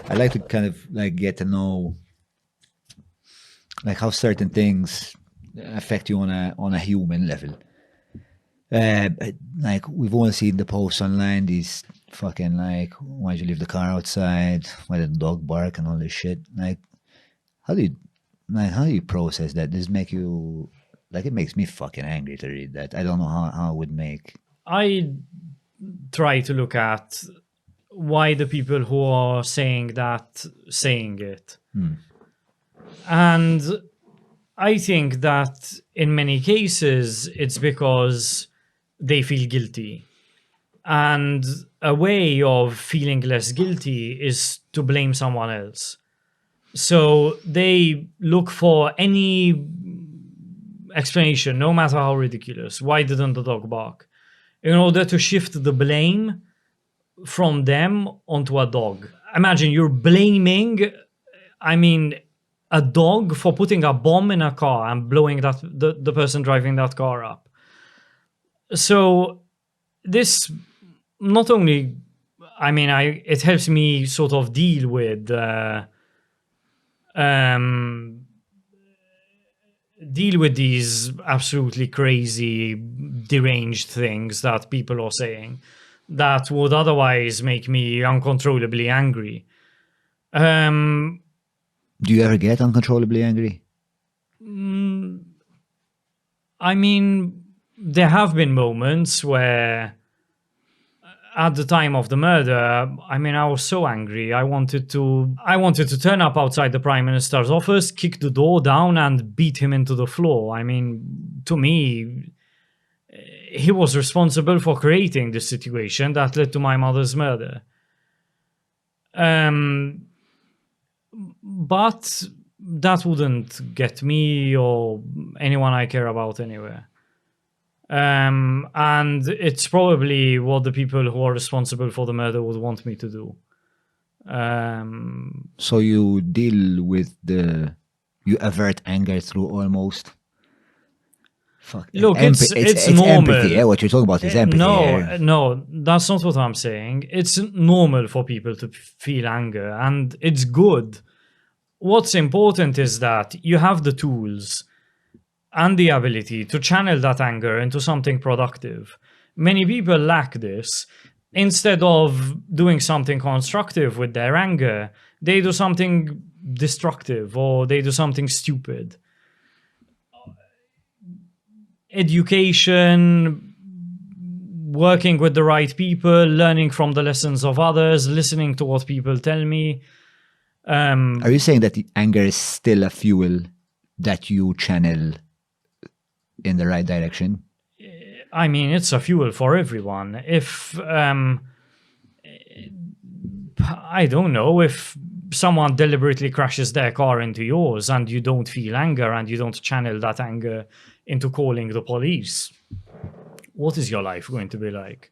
I like to kind of like get to know like how certain things affect you on a human level. Like we've all seen the posts online, these fucking like, why'd you leave the car outside? Why did the dog bark and all this shit? Like, how do you process that? Does it make you like? It makes me fucking angry to read that. I don't know how it would make. I try to look at why the people who are saying it. And I think that in many cases, it's because they feel guilty. And a way of feeling less guilty is to blame someone else. So they look for any explanation, no matter how ridiculous. Why didn't the dog bark? In order to shift the blame from them onto a dog. Imagine you're blaming, a dog for putting a bomb in a car and blowing the person driving that car up. So this not only, it helps me sort of deal with these absolutely crazy, deranged things that people are saying that would otherwise make me uncontrollably angry. Do you ever get uncontrollably angry? There have been moments where at the time of the murder, I was so angry. I wanted to turn up outside the Prime Minister's office, kick the door down and beat him into the floor. To me, he was responsible for creating the situation that led to my mother's murder. But that wouldn't get me or anyone I care about anywhere. And it's probably what the people who are responsible for the murder would want me to do. So you deal with you avert anger through almost. Fuck. Look, it's normal. Empathy. Yeah? What you're talking about is empathy. No, that's not what I'm saying. It's normal for people to feel anger, and it's good. What's important is that you have the tools and the ability to channel that anger into something productive. Many people lack this. Instead of doing something constructive with their anger, they do something destructive or they do something stupid. Education, working with the right people, learning from the lessons of others, listening to what people tell me. Are you saying that the anger is still a fuel that you channel in the right direction? It's a fuel for everyone. If, I don't know, if someone deliberately crashes their car into yours and you don't feel anger and you don't channel that anger into calling the police, what is your life going to be like?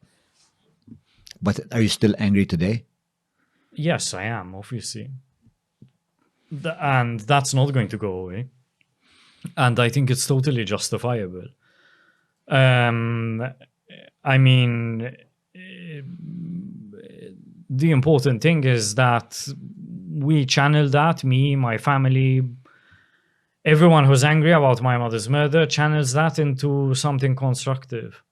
But are you still angry today? Yes, I am, obviously. And that's not going to go away. And I think it's totally justifiable. The important thing is that we channel that, me, my family, everyone who's angry about my mother's murder channels that into something constructive.